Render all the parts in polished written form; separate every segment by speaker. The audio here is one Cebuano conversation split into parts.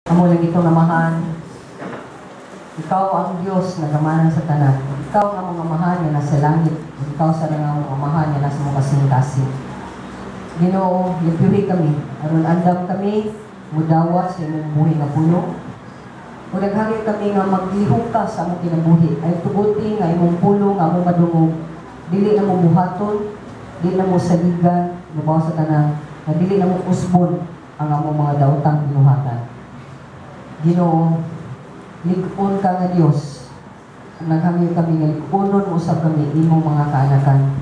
Speaker 1: Amo lang itong amahan. Ikaw ang Diyos nga gamanan sa tanan. Ikaw ang among amahan nga nasa langit. Ikaw sa nga among amahan nga nasa among kasing-kasing. Ginoo, limpyuhi kami. Aron andam kami, mudawa sa imong buhi nga pulong. Ug naghangyo kami nga maglihok ka sa among kinabuhi. Ay tuguti nga imong pulong nga among madungog. Dili na mo buhaton, dili na mo saligan, lubaw sa tanan, nga dili na mo usbon ang among mga daotang binuhatan. Ginoo, lig-on ka nga Dios. Naghangyo kami nga lig-onon usab kami imong mga kaanakan.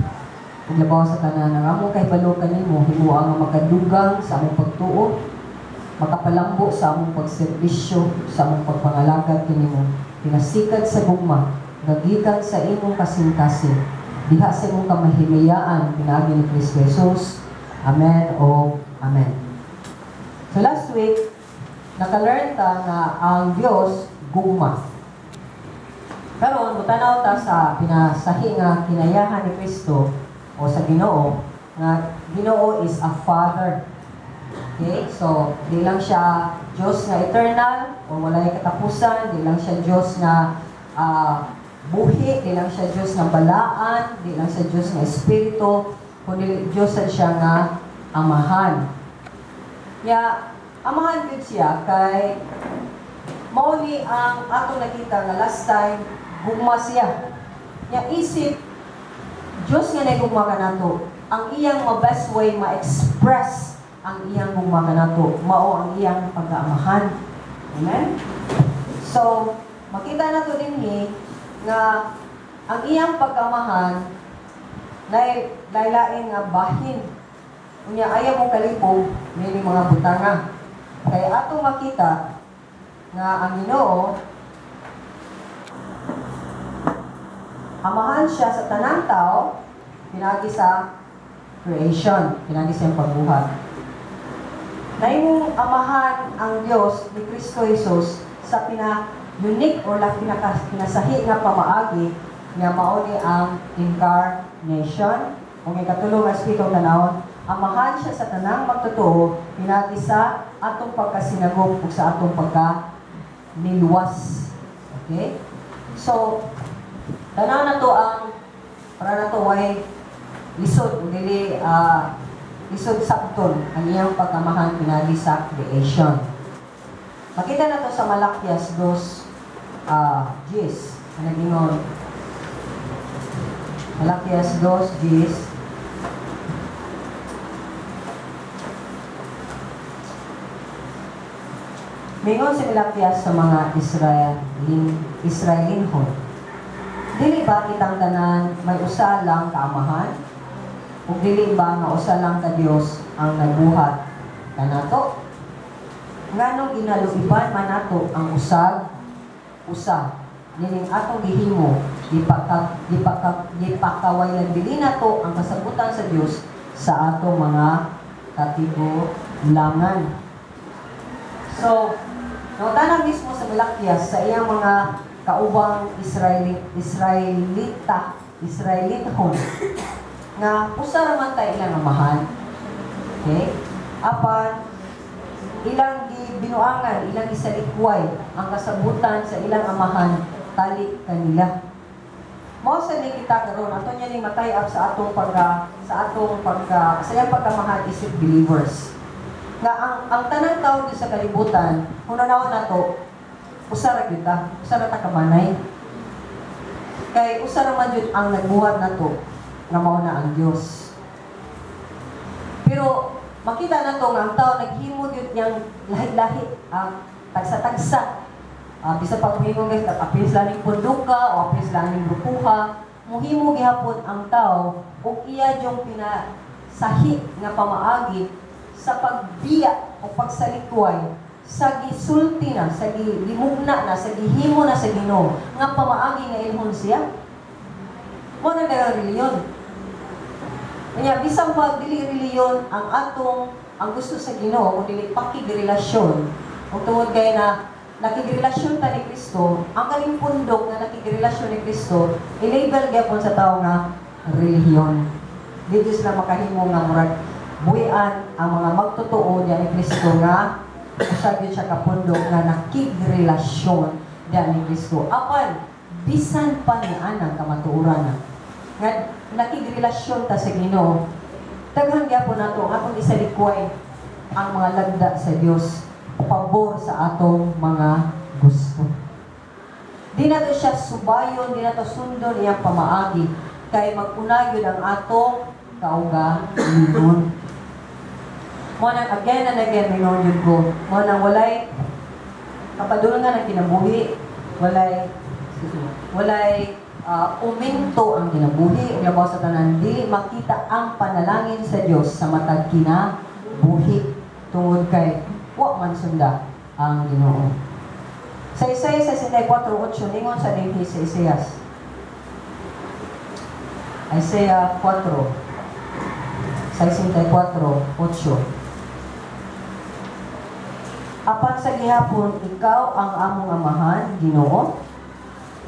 Speaker 1: Ug labaw sa tanan ang among kahibalo kanimo, himoa nga makadugang sa among pagtuo, makapalambo sa among pagserbisyo, sa among pagpangalagad kanimo, pinasikad sa gugma, nga gikan sa imong kasing-kasing, diha sa imong kamahimayaan pinaagi ni Kristo Jesus. Amen o amen. So last week, naka-learn ta nga ang Dios gugma. Karon mutanaw ta sa pinasahi nga kinayahan ni Kristo o sa Ginoo nga Ginoo is a father. Okay? So di lang siya Dios nga eternal o walay katapusan, di lang siya Dios nga buhi, di lang siya Dios nga balaan, di lang siya Dios nga espiritu, kundi Dios sad siya nga amahan. Ya, amahan gud siya kay mao ni ang atong nakita nga last time gugma siya. Nya isip Dios nga nagugma kanato, ang iyang ma best way ma-express ang iyang gugma kanato, mao ang iyang pagkaamahan. Amen. So, makita nato dinhi nga ang iyang pagkaamahan nay laylain nga bahin. Unya ayaw mo kalibog niini mga butanga. Kay atong makita nga ang Ginoo amahan siya sa tanang tao pinaagi sa creation, pinaagi sa iyang pagbuhat. Nahimong amahan ang Dios ni Kristo Jesus sa pina-unique or la pinasahi nga pamaagi nga mao ni ang incarnation. Kung ikatulong ang espiritu tanawon, amahan siya sa tanang magtotoo pinaagi sa atong pagkasinagop ug sa atong pagka niluwas. Okay? So, tanaw na to ang para na to way lisod o dili lisod sabton ang iyang pagkamahan pinaagi sa creation. Makita na to sa Malakias 2:10. Ano gingon? Malakias 2:10. Mingon si Malakias sa mga Israelinhon, dili ba kitang tanan may usa lang kaamahan? Ug dili ba nga usa lang ka Dios ang nagbuhat kanato? Nganong ginaluiban man nato ang usag usa nining atong gihimo, gipakawaylan dili nato ang kasabutan sa Dios sa atong mga katigulangan. So, nautana mismo sa Malakias sa iyang mga kaubang Israelithon nga usa ra man ta ilang amahan. Okay? Apan ilang gibinuangan, ilang gisalikway ang kasabutan sa ilang amahan tali kanila. Mao sa ni kita karon ato niya ning matay-up sa atong pagka sa iyang pagkamahan isip believers. Nga ang tanang tao sa kalibutan, hunanaon nato, usa ra gyud ta, usa ra ta kamanay. Kay usa ra man gyud ang nagbuhat nato nga mao na ang Dios. Pero makita nato nga ang tao naghimo gyud niyang lahi-lahi ang tagsa-tagsa. Bisa pag muhimo guys, apil sa ning punduka o apil sa ning grupuha, muhimo gihapon ang tao ug iya yung pinasahi nga pamaagi sa pagbiya o pagsalikway sa gisulti na, sa gimugna na, sa gihimo na sa Ginoo nga pamaagi nga ilhon siya. Mo na kay reliyon. Kanya bisan pag dili reliyon ang atong ang gusto sa Ginoo o dili pakigrelasyon, ug tungod kay na nakigrelasyon ta ni Kristo, ang kaning pundok nga nakigrelasyon ni Kristo, i-label gyapon sa tawo nga relihiyon. Dili sila makahimo nga murag buhian ang mga magtotoo niya ni Kristo nga Usa gyud siya kapundo nga nakigrelasyon diha ni Kristo. Apan bisan pa ni anang kamatuoran na nga nakigrelasyon ta sa Ginoo, daghan gyapon nato ang atong isalikway ang mga lagda sa Dios pabor sa atong mga gusto. Di nato siya subayon, di nato sundon iyang pamaagi kay mag-una gyud ang atong kaugalingon. Mo nang again and again mingon yun ko, mo nang walay kapadulngan ang kinabuhi, walay, excuse me, walay uminto ang kinabuhi, ug labaw sa tanan dili makita ang panalangin sa Dios sa matag kinabuhi tungod kay wa man sunda ang Ginoo. Sa Isaiah 64:8, ningon sa dinhi sa Isaiah. Isaiah 4 64:8. Apan sa gihapon, ikaw ang among amahan, Ginoo.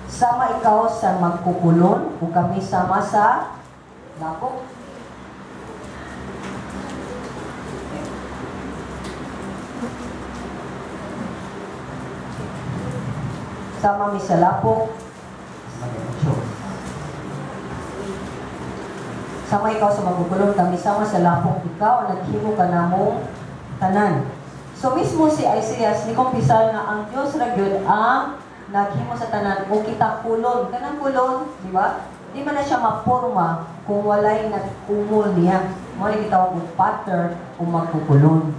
Speaker 1: Sama ikaw sa magkukulon ug kami sama sa lapok. Sama mi sa lapok. Sama ikaw sa magkukulon, kami sama sa lapok. Ikaw ang naghimo kanamong tanan. So mismo si Isaiah ni kumpisal nga ang Dios ra gyud ang naghimo sa tanan o kita kulon. Kanang kulon, di ba? Di man na siya maporma kung walay nag-umol niya. Mo ni gitawag og pattern o magkukulon.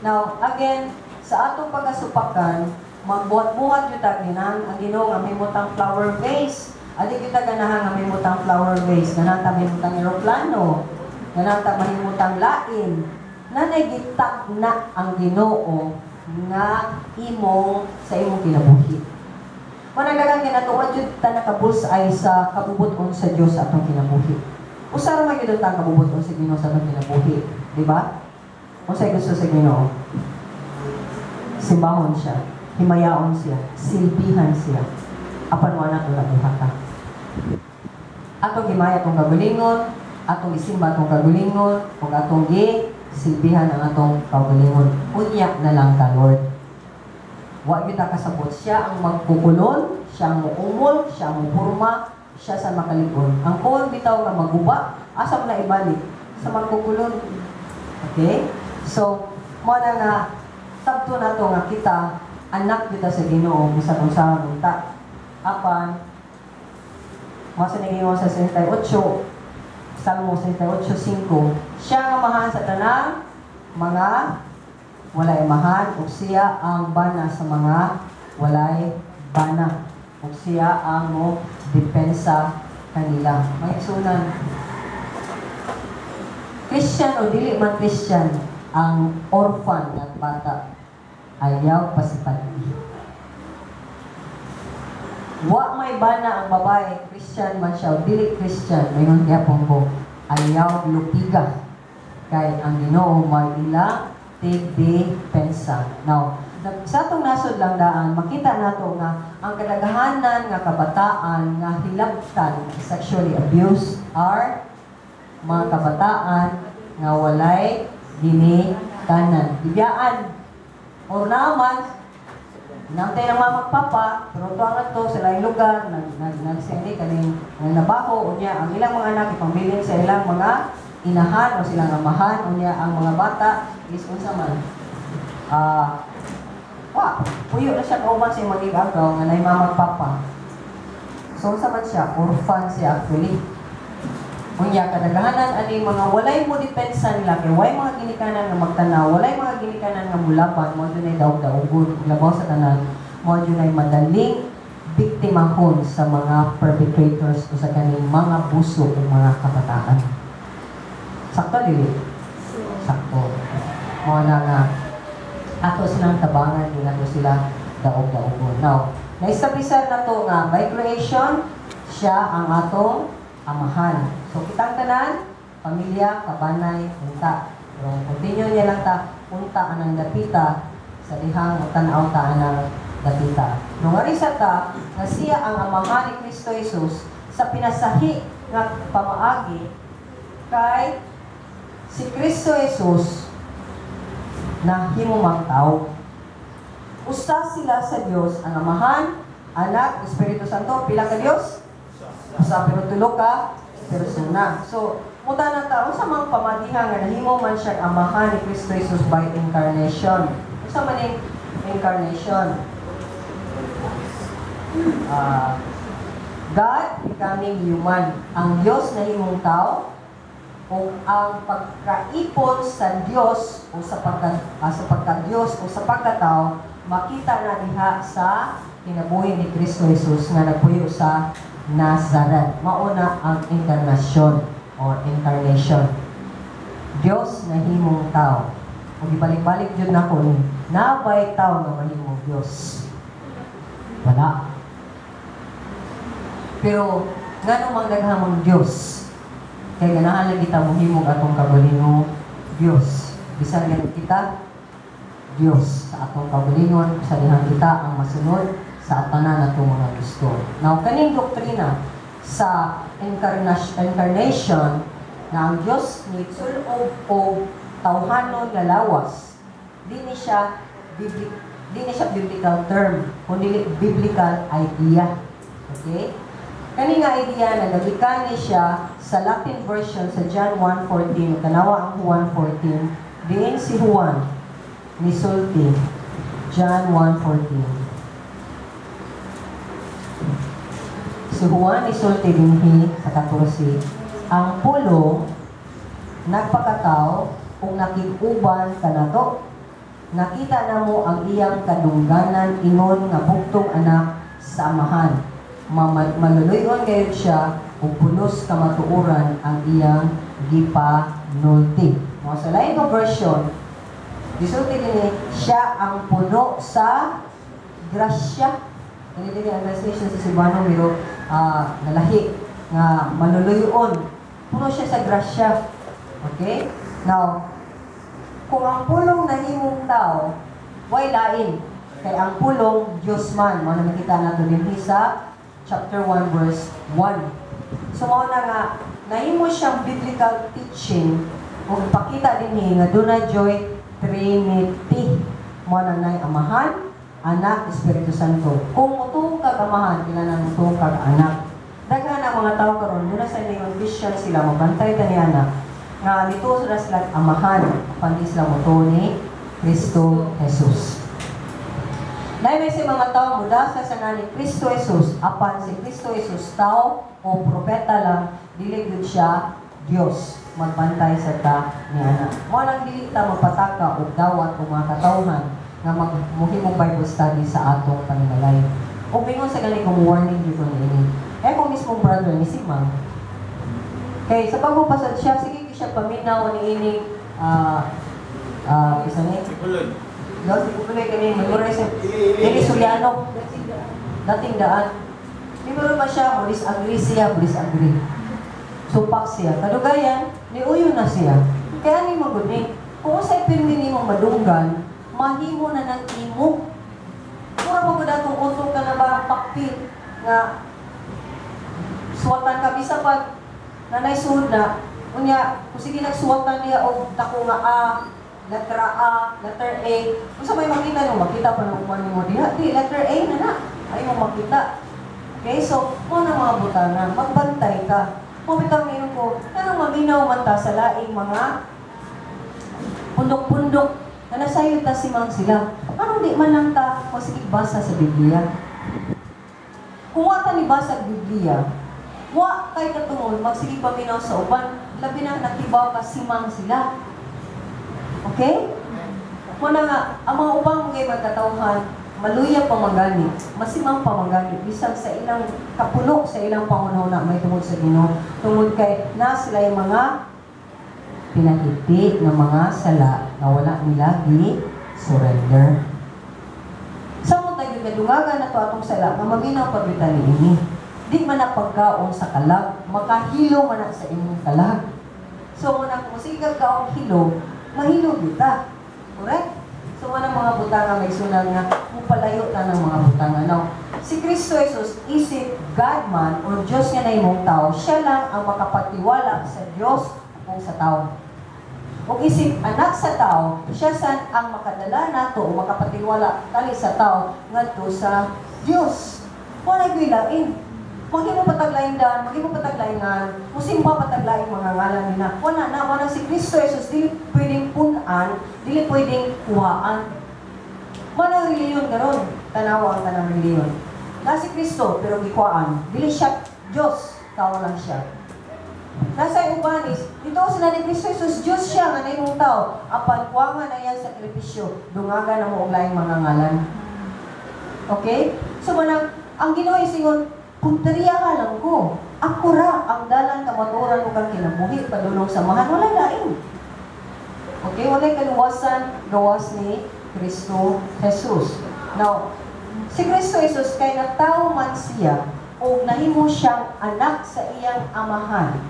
Speaker 1: Now, again, sa atong pagkasupakan, magbuhat-buhat gyud ta ginang ang Ginoo nga mahimutang flower vase. Adi kita ganahan nga mahimutang flower vase, ganahan ta mahimutang eroplano, ganahan ta mahimutang lain. Nanay gitagna ang Ginoo nga imong sa imong kinabuhi. Manang daghang ginatuod jud ta naka-bullseye sa kabubut-on sa Dios sa atong kinabuhi. Usa ra man gyud ang kabubut-on sa Ginoo sa atong kinabuhi, di ba? Unsay gusto sa Ginoo? Simbahon siya, himayaon siya, silbihan siya. Apan wa nato nabuhata. Atong gimaya atong kagalingon, atong isimba atong kagalingon, ug atong gisilbihan ang atong kaugalingon. Unya na lang ka, Lord. Wa gyud ta kasabot, siya ang magkukulon, siya ang muumol, siya ang mupurma, siya sa makalig-on. Ang kuon bitaw nga maguba, asa man na ibalik? Sa magkukulon. Okay? So, mo na nga sabto nato nga kita anak kita sa Ginoo bisan unsa man unta. Apan mao sa niingon sa 68, Salmo 68:5, siya ang amahan sa tanang mga walay amahan, ug siya ang bana sa mga walay bana, ug siya ang mo depensa kanila. Mga igsunan, Christian o dili man Christian, ang orphan ng bata ayaw pasipati. Wa may bana ang babae, Christian man siya o dili Christian, mayon gyapon ko, ayaw lupiga kay ang Ginoo may ila tigdepensa. Now, sa atong nasod lang daan, makita nato nga ang kadaghanan nga kabataan nga hilabtan sexually abused are mga kabataan nga walay ginikanan. Bibiyaan or naman nantay ng mama papa, pero tuwa nga to sa laing lugar, nagsindi kaning nabaho, unya ang ilang mga anak ipambilin sa ilang mga inahan o silang amahan, unya ang mga bata is unsa man. Wa, puyo na siya kauban sa imong igagaw nga nay mama papa. So unsa man siya, orphan siya actually. Unya kadaghanan ani mga walay mo depensa nila kay way mga ginikanan nga magtanaw, walay mga ginikanan nga mulaban, mo dunay daog-daogon, labaw sa tanan, mo dunay madaling biktimahon sa mga perpetrators o sa kaning mga buso o mga kabataan. Sakto dili? Sakto. Mo na nga ato silang tabangan, di nato sila daog-daogon. Now, naisabisar na to nga by creation siya ang atong amahan. So kitang tanan, pamilya, kabanay, unta. Pero continue niya lang ta, unta anang dapita sa dihang tan-aw ta anang dapita. Nung arisa ta, nga siya ang amahan ni Kristo Jesus sa pinasahi nga pamaagi kay si Kristo Jesus Nahimo mang tao. Usa sila sa Dios, ang Amahan, Anak, Espiritu Santo. Pila ka Dios? Usa, pero tulo ka persona. So, muta na ta, unsa mang pamatihan nga nahimo man siya Amahan ni Kristo Jesus by incarnation? Unsa man ning incarnation? God becoming human. Ang Dios nahimong tao o ang pagkaipon sa Dios o sa pagka-Dios o sa pagkatao makita na diha sa kinabuhi ni Kristo Jesus nga nagpuyo sa Nazareth. Mauna ang inkarnasyon or incarnation. Dios nahimong tao. Ug ibalik-balik jud nako ni, nabay tao nga mahimong Dios? Wala. Pero ngano mang daghang mang Dios? Kay ganahan lang kita mohimog atong kaugalingong Dios. Bisan ganit kita Dios sa atong kaugalingon, sa dihang kita ang masunod sa tanan atong mga gusto. Now, kaning doktrina sa incarnation na ang Dios ni sul-ob o tawhanon nga lawas, di ni siya biblical term, kundi biblical idea. Okay? Kani nga idea nagagikan ni siya sa Latin version sa John 1:14. Tanawa ang 1:14. Diin si Juan nisulti, John 1:14. Si Juan nisulti dinhi sa 14, "Ang Pulong nagpakatao ug nakig-uban kanato. Nakita namo ang iyang kadungganan ingon nga bugtong anak sa Amahan. Maluluy-on gayud siya ug pulos kamatuoran ang iyang gipanulti." No, sa lain nga version, gisulti dinhi, siya ang puno sa grasya. Kani dili ang translation sa Cebuano, pero nalahi nga maluluyon. Puno siya sa grasya. Okay? Now, kung ang Pulong nahimong tao, way lain. Kay ang Pulong, Diyos man. Mao na makita nato dinhi sa chapter 1 verse 1. So mao na nga nahimo siyang biblical teaching ug pakita dinhi nga dunay joy Trinity. Mao na nay Amahan, Anak, Espiritu Santo. Kung motuo kag Amahan, kinahanglan motuo kag Anak. Daghan ang mga tao karon duna sa ingon Christian sila, mabantay ta niya nga nituo sila sila Amahan, apan di sila motuo ni Kristo Jesus. Dahil may sa mga tao mudasa sa nga ni Kristo Jesus, apan si Kristo Jesus tao o propeta lang, dili gyud siya Dios. Magbantay sa ta ni ana. Mao nang dili ta magpataka og dawat og mga katawhan nga magmuhimong Bible study sa atong panimalay. O mingon sa gani kong warning gyud ko niini. Eh kung mismong brother ni si Ma'am, kay sa bago pa sad siya, sige gyud siya paminaw ni ining isa ni
Speaker 2: Buloy.
Speaker 1: No, si Buloy kani memorize Dili Suliano. Dating Daan. Meron ba siya, mo disagree siya, mo disagree. Supak siya. Kadugayan, niuyo na siya. Kaya ni mo gud ni, kung unsay pirmi nimong madunggan, mahimo na ng imo. Mura mo gud atong utok ka na ba pakpil nga suwatan ka bisa pag nanay suod na unya kung sige nagsuwatan niya og dako nga A, letra A, letter A, unsa may makita nimo? Makita pa ng uban nimo diha di letter A na na ay mo makita. Okay, so mo na mga butana, magbantay ka. Mo bitaw ngayon ko kanang maminaw man ta sa laing mga pundok-pundok na nasayod ta simang sila, anong di man lang ta masigig basa sa Biblia? Kung wa ta ni basa Biblia, wa kay katungod magsige paminaw sa uban, labi na nakibaw ka simang sila. Okay? Muna nga, ang mga ubang mga magkatawhan, maluya pa manggani, masimang pa manggani, bisan sa ilang kapuno sa ilang pangunaw na may tungod sa Ginoo, tungod kay na sila yung mga pinahiti ng mga sala na wala nila gi-surrender. Sa mo tayo nadungagan na to atong sala, nga maminaw pagkita ni ini. Di man na pagkaon sa kalag, makahilo man na sa imong kalag. So, muna kung sige kag kaong hilo, mahilo kita. Correct? So, mga mga butanga may sunang nga, mupalayo ta ng mga butanga. Now, si Kristo Jesus, isip God man or Diyos nga na imong tao, siya lang ang makapatiwala sa Diyos o sa tao. Ug isip anak sa tao, siya san ang makadala nato o makapatiwala tali sa tao ngadto sa Dios. Wala gyud lain. Maghimo pataglaing daan, maghimo pataglaingan, musimba pataglaing mga ngalan nila. Wala na, wala si Kristo Jesus, dili pwedeng punan, dili pwedeng kuhaan. Wala reliyon karon, tanawa ang tanang reliyon. Na si Kristo, pero gikuhaan. Dili siya Diyos, tao lang siya. Nasa ubanis, dito sila ni Kristo Jesus, Diyos siya nga nahimong tao. Apan kuwangan na yan sakripisyo, dungagan na mo og laing mga ngalan. Okay? So manang, ang Ginoo isingon, punteriya lang ko. Ako ra ang dalan kamatuoran ug ang kinabuhi padulong sa amahan, walay lain. Okay, walay kaluwasan gawas ni Kristo Jesus. Now, si Kristo Jesus kay natawo man siya ug nahimo siyang anak sa iyang amahan.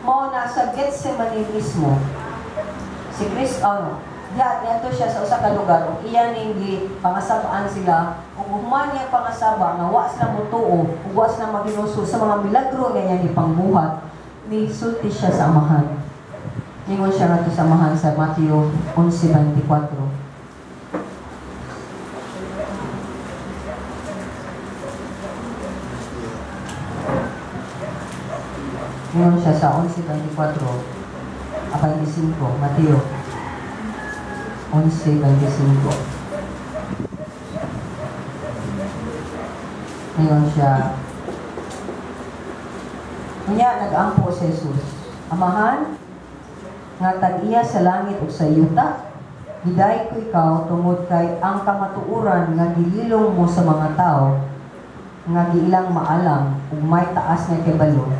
Speaker 1: Mao na sa Getsemane mismo. Si Kristo, ano, diadto siya sa usa ka lugar ug iya ning gipangasabaan sila ug human niya pangasaba nga wa sila motuo ug wa sila maginuso sa mga milagro nga iyang gipangbuhat, nisulti siya sa amahan. Ningon siya ngadto sa amahan sa Mateo 11:24. Ningon siya sa 11:24 a 25, Mateo 11:25. Ngayon siya, niya nag-ampo si Jesus. Amahan, nga tag-iya sa langit ug sa yuta, giday ko ikaw tungod kay ang kamatuoran nga gililong mo sa mga tao, nga giilang maalam ug may taas nga kibalo.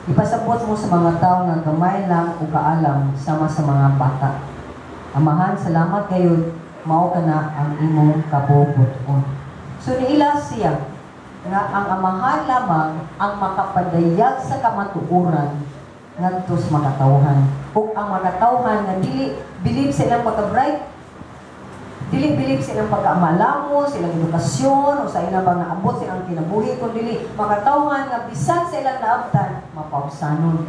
Speaker 1: Ipasabot mo sa mga tao nga gamay lang ug kaalam sama sa mga bata. Amahan, salamat kayo, mao ka na ang imong kabubuton. So niila siya nga ang amahan lamang ang makapadayag sa kamatuoran ngadto sa makatawhan. Ug ang makatawhan nga dili believe sa ilang pagka-bright, dili believe sa ilang pagkaamalamo, sa ilang edukasyon, o sa ilang mga naabot sa ilang kinabuhi, kun dili makatawhan nga bisan sa ilang naabtan, mapausanon.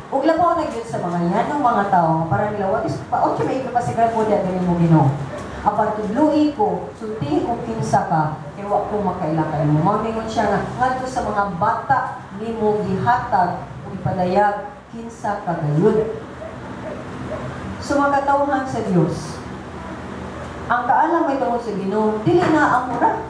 Speaker 1: Ug labaw na gyud sa mga yanong mga tao para nila what is pa okay may kapasigal po diya diri mo Ginoo. Apan tudloi ko, sultihi ko kinsa ka, kay wa ko makaila kay mo. Mao ningon siya nga ngadto sa mga bata nimo gihatag ug ipadayag kinsa ka gayud. So makatawhan sa Dios. Ang kaalam may tungod sa Ginoo, dili na ang mura.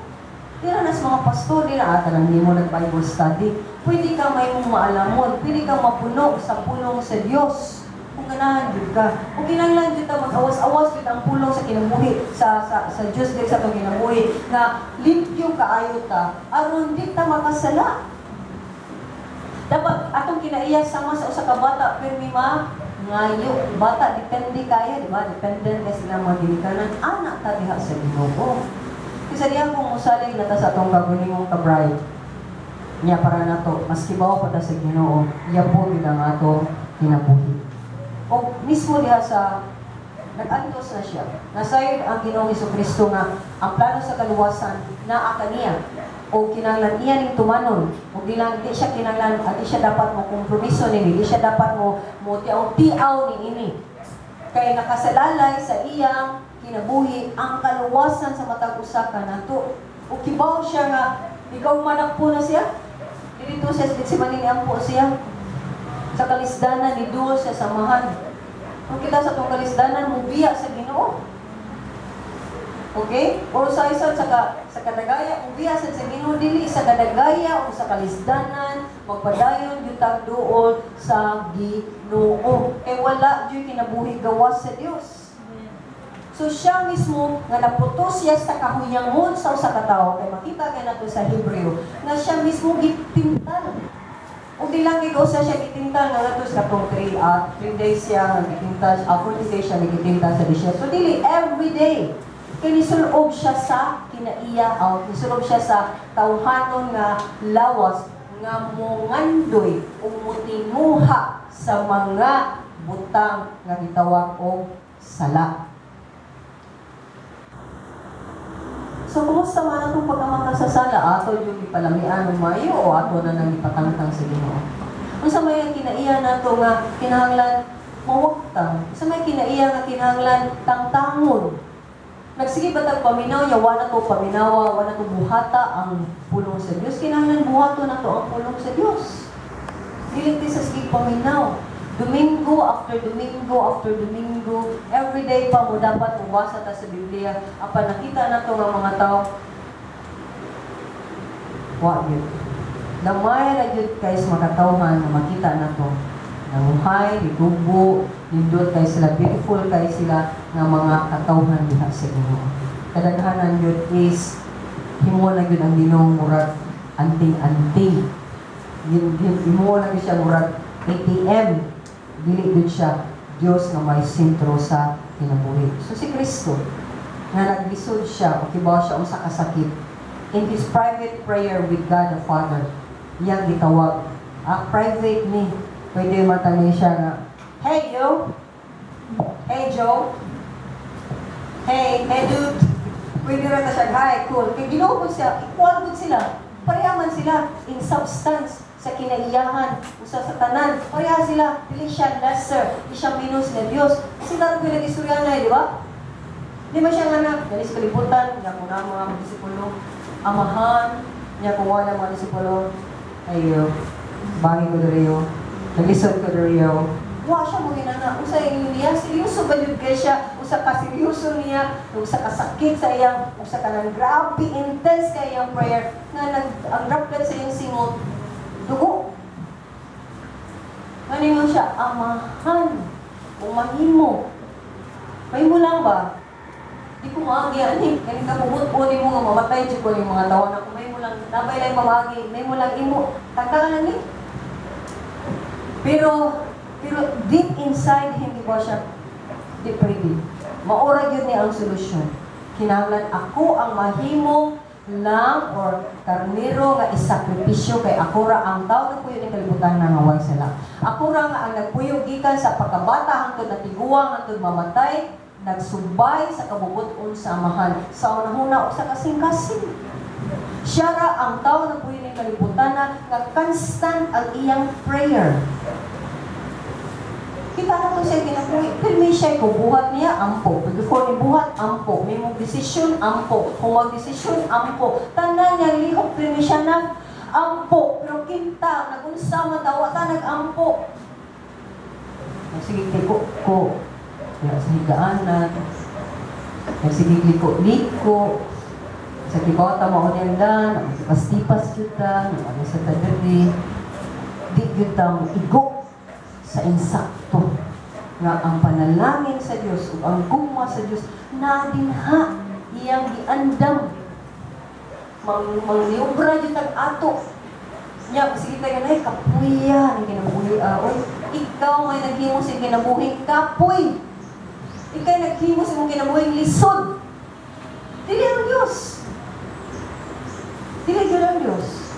Speaker 1: Dili na sa mga pastor, dili na ata lang nimo nag-Bible study. Pwede ka may mong maalamon, pwede ka mapuno sa pulong sa Dios. Kung ganahan jud ka. Kung kinahanglan jud ta mag-awas-awas jud ang pulong sa kinabuhi sa sa, sa Dios dili sa atong kinabuhi nga limpyo kaayo ta aron di ta makasala. Dapat atong kinaiya sama sa usa ka bata pirmi ma ngayo. Bata depende kayo, di ba? Dependent kay sila mga ginikanan. Anak ta diha sa Ginoo. Kasi diha kung musalig na ta sa atong kaguningong ka-bride. Niya para nato, maski bawo pa ta sa Ginoo, iya po gyud ang atong kinabuhi. O mismo diha sa nag-antos na siya. Nasayod ang Ginoong Hesukristo nga ang plano sa kaluwasan naa kaniya o kinahanglan niya ning tumanon. O di lang di siya kinahanglan, di siya dapat mo kompromiso nini, di siya dapat mo mo tiaw-tiaw niini. Kay nakasalalay sa iyang kinabuhi ang kaluwasan sa matag usa ka nato. O kibaw siya nga ikaw manakpo na siya. Dito siya sa Getsemane ni ampo siya. Sa kalisdanan ni duol siya sa amahan. Kung kita sa itong kalisdanan, mubiya sa Ginoo. Okay? O sa isa, sa kadagaya, mubiya sa Ginoo dili sa kadagaya o sa kalisdanan, magpadayon gyud tag duol sa Ginoo. Kay wala gyud kinabuhi gawas sa Dios. So siya mismo nga naputos siya sa kahuyangon sa usa ka tawo, kay makita kay nato sa Hebreo nga siya mismo gitintal. Ug di lang gid usa siya gitintal nga nato sa katong 3 days siya nga gitintal, 40 days siya gitintal sa desierto. So dili every day kay nisulob siya sa kinaiya o nisulob siya sa tawhanon nga lawas nga mongandoy ug motinguha sa mga butang nga gitawag og sala. So, kumusta man atong pagkamakasasala? Ato yung ipalamian ng mayo o ato na nang ipatangtang sa Ginoo? Unsa may ang kinaiya nato nga kinahanglan Mawagtang. Sa may kinaiya nga kinahanglan tangtangon. Nagsige ba tag paminaw niya, wala to paminawa, wala to buhata ang pulong sa Dios. Kinahanglan buhato na to ang pulong sa Dios. Dili ti sa sige paminaw. Domingo after Domingo after Domingo, every day pa mo dapat mubasa ta sa Biblia. Apan nakita na to nga mga tao, wa gyud. Gamay ra gyud kay sa makatawhan na makita na to. Nanguhay, nitubo, nindot kay sila, beautiful kay sila nga mga katawhan diha sa Ginoo. Kadaghanan gyud is himo na gyud ang Ginoo murag anting-anting. Himo na gyud siya murag ATM. Dili gyud siya Dios nga may sentro sa kinabuhi. So si Kristo nga naglisod siya o kibaw siya unsa kasakit, in his private prayer with God the Father, iyang gitawag. Ah, private ni. Pwede matangay siya nga, "Hey yo! Hey Joe! Hey, hey dude!" Pwede ra ta siya, "Hi, cool." Kay Ginoo pud siya, equal pud sila. Pareha man sila in substance, sa kinaiyahan, usa sa tanan. Pareha sila, dili siya lesser, di siya minus na Dios. Sila rin nag-istorya, di ba? Di ba siya nga na, dali sa kalibutan, niya kung na mga disipulo, "Amahan," niya kung wala mga disipulo, "Ayo, bangi ko diriyo, naglisod ko diriyo." Wa siya mo ginana, usa yung niya, seryoso ba yun kay siya, usa ka seryoso niya, usa ka sakit sa iyang, usa ka nang grabe intense kay iyang prayer, nga nag, ang droplet sa iyang singot, dugo. Ngayon siya, "Amahan, kung mahimo, mahimo lang ba? Di ko maagi ani, kani ka bubut-on nimo nga mamatay jud ko ning mga tawo na kung mahimo lang, nabay lang pamaagi, mahimo lang imo, tagka lang ni." Pero deep inside him, di ba siya, di pwede. Maura gyud ni ang solusyon. Kinahanglan ako ang mahimo lamb or karnero nga isakripisyo kay ako ra ang tao nagpuyo ning kalibutan na nga way sala. Ako ra nga ang nagpuyo gikan sa pagkabata hangtod natiguang hangtod mamatay, nagsubay sa kabubut-on sa Amahan sa unahuna o sa kasing-kasing. Siya ra ang tao nagpuyo ning kalibutan na nga constant ang iyang prayer. Kita na to siya kinabuhi. Pirmi siya ko buhat niya, ampo. Before ni buhat, ampo. May mong desisyon, ampo. Kung magdesisyon, ampo. Tanan niya lihok, pirmi siya nag ampo. Pero kinta, nagunsa man tawa ta nag-ampo. Sige, liko ko. Ya, sa higaanan. Sige, liko liko. Sa kibaw ta mao niyang dan, tipas-tipas kita, ano sa tadiri. Di gyud ta mo igo sa insakto nga ang panalangin sa Dios ug ang gugma sa Dios na dinha iyang giandam mang mangyubra jud tag ato nya. Sige tayo na kapuya ni kinabuhi, ah, oy, ikaw may naghimo sa kinabuhi kapoy, ikaw naghimo sa imong kinabuhi lisod, dili ang Dios, dili gyud ang Dios.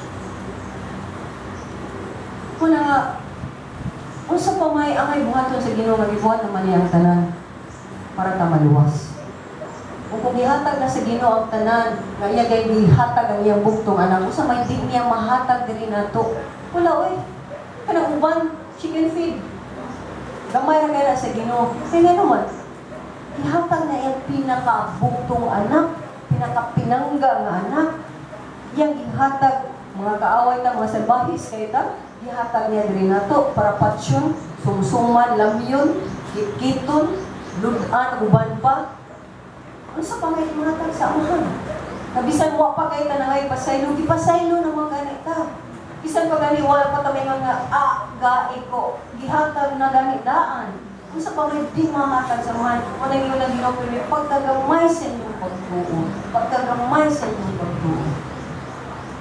Speaker 1: Kuna nga unsa pa may angay buhaton sa Ginoo nga gibuhat naman niya ang tanan para ta maluwas. Ug kung gihatag na sa Ginoo ang tanan, nga iya gay gihatag ang iyang bugtong anak, unsa may di niya mahatag diri nato? Wala oy. Kanang uban chicken feed. Gamay ra kay na sa Ginoo. Kay ngano man gihatag na iyang pinakabugtong anak, pinakapinangga nga anak. Iyang gihatag mga kaaway ta, mga salbahis kay ta, gihatag niya diri nato para patsyon, sumsuman, lamyon, kitkiton, ludan, uban pa. Unsa pa may mahatag sa Amahan? Kabisan wa pa kay tanangay pasaylo, gipasaylo naman gani ta. Bisan pa gani wala pa ta may mga a ga iko, gihatag na gani daan. Unsa pa may di mahatag sa Amahan? Wala yung nang Ginoo pero pagkagamay sa inyong pagtuo, pagkagamay sa inyong pagtuo.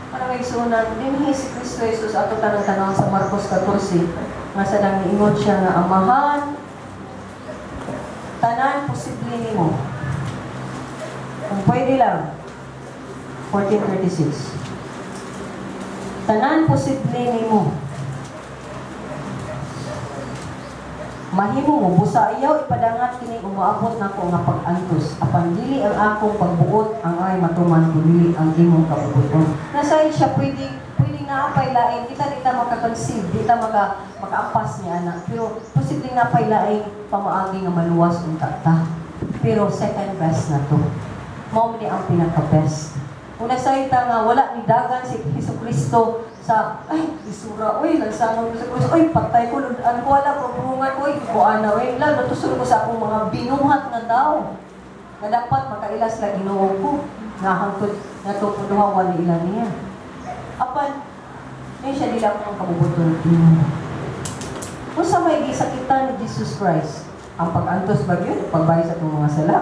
Speaker 1: Para may sunan, dinhi si Kristo Jesus ato tanang-tanong sa Marcos 14, nga sa nang niingon siya nga, "Amahan, tanan posible nimo. Kung pwede lang," 14:36. "Tanan posible nimo. Mahimo mo, busa ayaw ipadangat kini umaabot nako nga pag-antos. Apan dili ang akong pagbuot ang ay matuman, kundi ang imong kabubuton." Nasay siya pwede pwede naa pay lain kita, di ta maka-conceive, di ta makaampas niya anak. Pero posibleng naa pay laing pamaagi nga maluwas unta ta. Pero second best na to. Mao ni ang pinaka-best. Kung nasayta nga wala ni dagan si Hesus Kristo sa, ay, isura, uy, lansangon ko sa krus, uy, patay ko, ludan ko, wala ko, burungan ko, uy, kuan na, uy, lalo, tusul ko sa akong mga binuhat nga tao nga dapat makailas la Ginoo ko, nga hangtod nga tupuduha wala ila niya. Apan, may siya dila akong kabubuton Ginoo. Unsa may gisakitan ni Jesus Christ? Ang pag-antos ba yun? Pagbayad sa atong mga sala?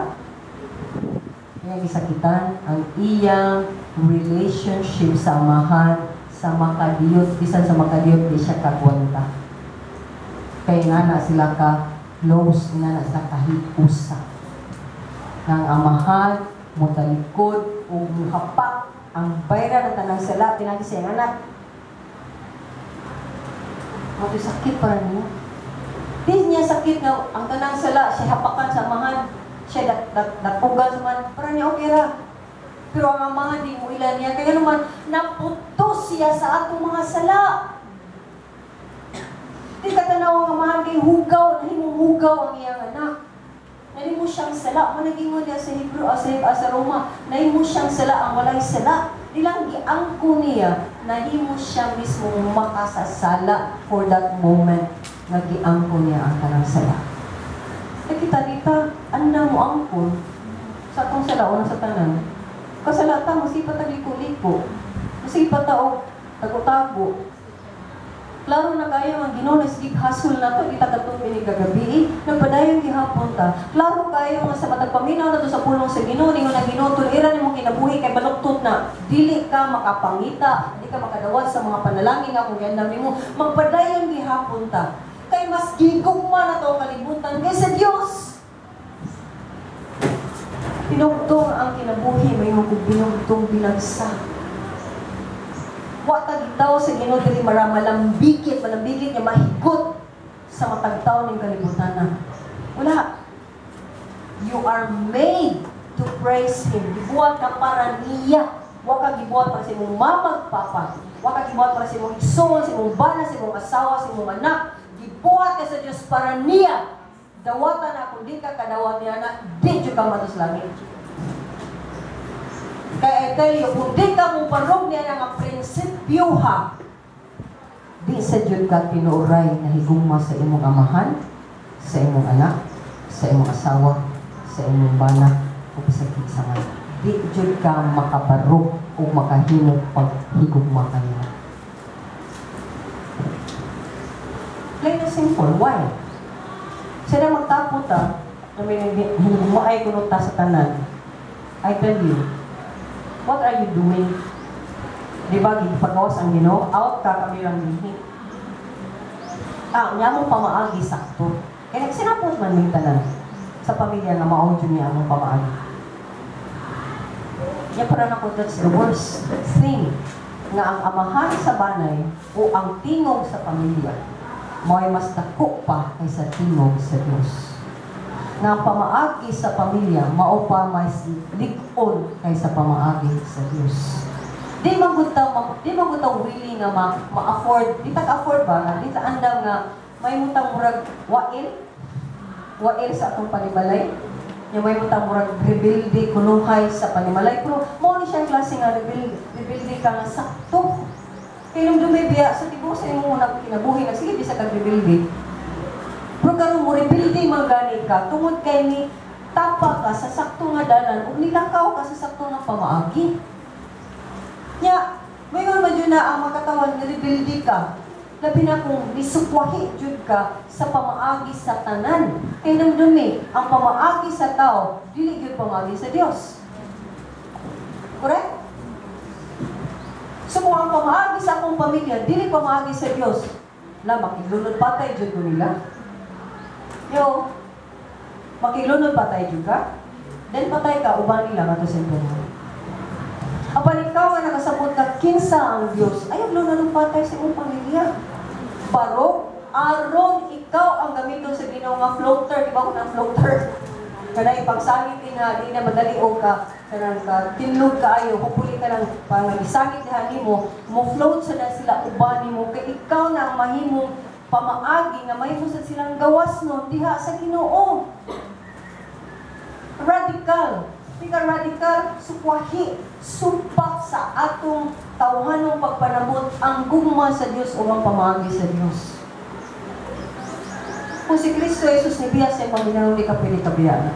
Speaker 1: Iyang gisakitan ang iyang relationship sa Amahan sa makadiyot, bisan sa makadiyot di siya kagwanta. Kay nga na sila ka close, nga na sila kahiusa. Nga ang Amahan motalikod ug muhapak ang bayra ng tanang sala pinagi sa iyang anak. Mao sakit para niya. Di niya sakit nga ang tanang sala siya hapakan sa Amahan, siya dat dat datugan sa Amahan, para niya okay ra. Pero ang Amahan di mo ilan niya. Kaya naman, naputos siya sa atong mga sala. Di katanaw ang Amahan kay hugaw, nahimong hugaw ang iyang anak. Nahimo siyang sala. Managingon niya sa Hebrew, sa Roma, nahimo siyang sala ang walay sala. Di lang giangko niya, nahimo siya mismo makasasala for that moment nga giangko niya ang kanang sala. Nakita dita, anda mo angkon sa atong sala una sa tanan. Kasalata, masipat tag liko-liko. Masipat ta og tago-tago. Klaro na kayo ang Ginoo na sige hasol na to, di ta katong gagabi, nagpadayon gihapon ta. Klaro kayo nga sa matag paminaw na to sa pulong sa Ginoo, ningon ang Ginoo, tulira nimo kinabuhi kay baluktot na. Dili ka makapangita, di ka makadawat sa mga panalangin nga kung giandam nimo, magpadayon gihapon ta. Kay mas gigugma na to ang kalibutan kaysa Dios. Pinugtong ang kinabuhi, may kung binugtong binagsa. Wa ta gitaw sa Ginoo dili mara malambigit, malambigit nga mahigot sa matag tawo ning kalibutan na. Wala. You are made to praise Him. Gibuhat ka para niya. Wa ka gibuhat para sa imong mama ug papa. Wa ka gibuhat para sa imong igsoon, sa imong bana, sa imong asawa, sa imong anak. Gibuhat ka sa Dios para niya. Dawatan na kung di ka kadawat niya na, di jud ka matos langit. Kaya I tell you, kung di ka mo parog niya nga prinsipyo ha, di sa jud ka tinuoray na higugma sa imong amahan, sa imong anak, sa imong asawa, sa imong bana, o sa kinsa man. Di jud ka makabarog o makahimog paghigugma kaniya. Plain and simple. Why? Sila magtapot ta, na may hinugmaay kuno ta sa tanan. I tell you, what are you doing? Di ba, gipagawas ang Ginoo, out ka kami lang dinhi. Ah, niya mo pamaagi sakto. Kaya nagsinapot man ning tanan sa pamilya nga mao jud niya among pamaagi. Nya para nako, that's the worst thing nga ang amahan sa banay o ang tingog sa pamilya mao'y mas dako pa kaysa tingog sa Dios. Nga ang pamaagi sa pamilya mao pa mas lig-on kaysa pamaagi sa Dios. Di man gud ta willing nga ma-afford, di ta ka-afford ba nga di ta andam nga may mutang murag wail wail sa atong panimalay. Nya may mutang murag rebelde kunuhay sa panimalay, pero mao ni siyang klase nga rebelde, rebelde ka nga sakto. Kay nung biya sa tibuok sa imong unang kinabuhi nagsige bisa kag rebelde. Pero karon mo rebelde man gani ka tungod kay ni tapa ka sa sakto nga dalan ug nilakaw ka sa sakto nga pamaagi. Nya, mayon man jud na ang makatawan nga rebelde ka. Labi na kung nisukwahi jud ka sa pamaagi sa tanan. Kay nang dumi, ang pamaagi sa tao, dili jud pamaagi sa Dios. Correct? So kung ang pamaagi sa akong pamilya, dili pamaagi sa Dios, la makiglunod patay jud ko nila. Yo, makiglunod patay jud ka, then patay ka uban nila ngadto sa impyerno. Apan ikaw nga nakasabot ka kinsa ang Dios, ayaw lunod patay sa imong pamilya. Barog, aron ikaw ang gamiton sa Ginoo nga floater, di ba ko nang floater? Kanay pagsangit din ha, di na madali og ka kanang ka tinlog kaayo, hopefully kanang pang isangit diha nimo, mo float sa na sila uban nimo kay ikaw na ang mahimong pamaagi nga mahimo sa silang gawas no diha sa Ginoo. Radical. Pika radical, sukwahi, sumpak sa atong tawhanong pagpanabot ang gugma sa Dios o ang pamaagi sa Dios. Kung si Kristo Jesus ni biya sa paminanong di ka pwede kabiya.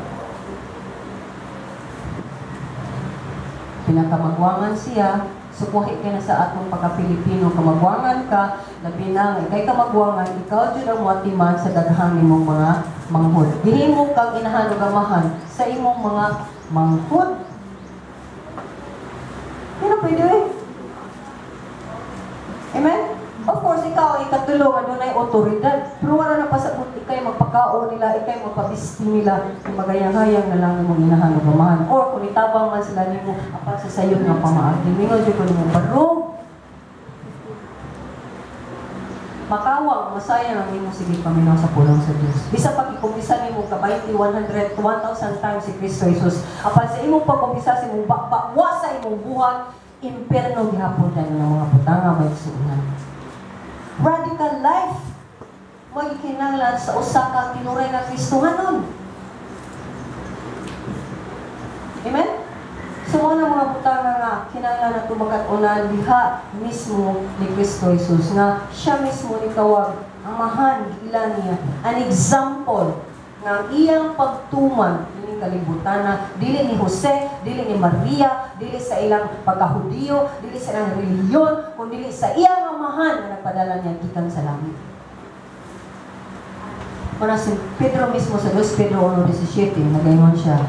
Speaker 1: Pinakamagwangan siya, sukwahi ka na sa atong pagka-Pilipino, kamagwangan ka, labi na nga, ikay kamagwangan, ikaw jud ang moatiman sa daghang nimong mga manghod. Gihimo kang inahan ug amahan sa imong mga manghod. Pero pwede eh. Amen? Of course, ikaw ay ikatulo nga dunay otoridad. Pero wala na pasabot, ikay magpakaon nila, ikay magpabisti nila, kung magayang-hayang na lang imong inahan ug amahan. Or kung itabang man sila nimo apan sa sayon nga pamaagi. Mingon jud ko nimo barog. Makawang, masaya ang imong sige paminaw sa pulong sa Dios. Bisa pag ikumpisa nimo ka 20, 100, 1,000 times si Kristo Jesus. Apan sa imong pagkumpisa sa imong bakba, wa sa imong buhat, imperno gihapon tayo ng mga butanga may suunan. Radical life magikinahanglan sa usa ka tinuray nga Kristohanon. Amen? So mo na mga butanga nga kinahanglan nato makat-unan diha mismo ni Kristo Jesus nga siya mismo ni tawag amahan giila niya an example nga ang iyang pagtuman ining kalibutan na dili ni Jose, dili ni Maria, dili sa ilang pagkahudiyo, dili sa ilang relihiyon, kundi sa iyang amahan nga nagpadala niya gikan sa langit. Muna si Pedro mismo sa 2 Pedro 1:17, nagaingon siya.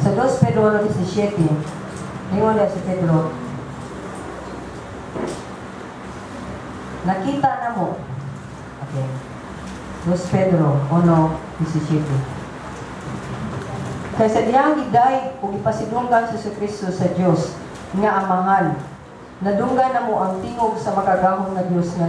Speaker 1: Sa 2 Pedro 1:17, ningon niya si Pedro, nakita na mo. Okay. 2 Pedro 1:17. Kaysa diyang giday ug ipasidunggan si Jesucristo sa Dios nga amahan, nadunggan na mo ang tingog sa makagahom nga Dios nga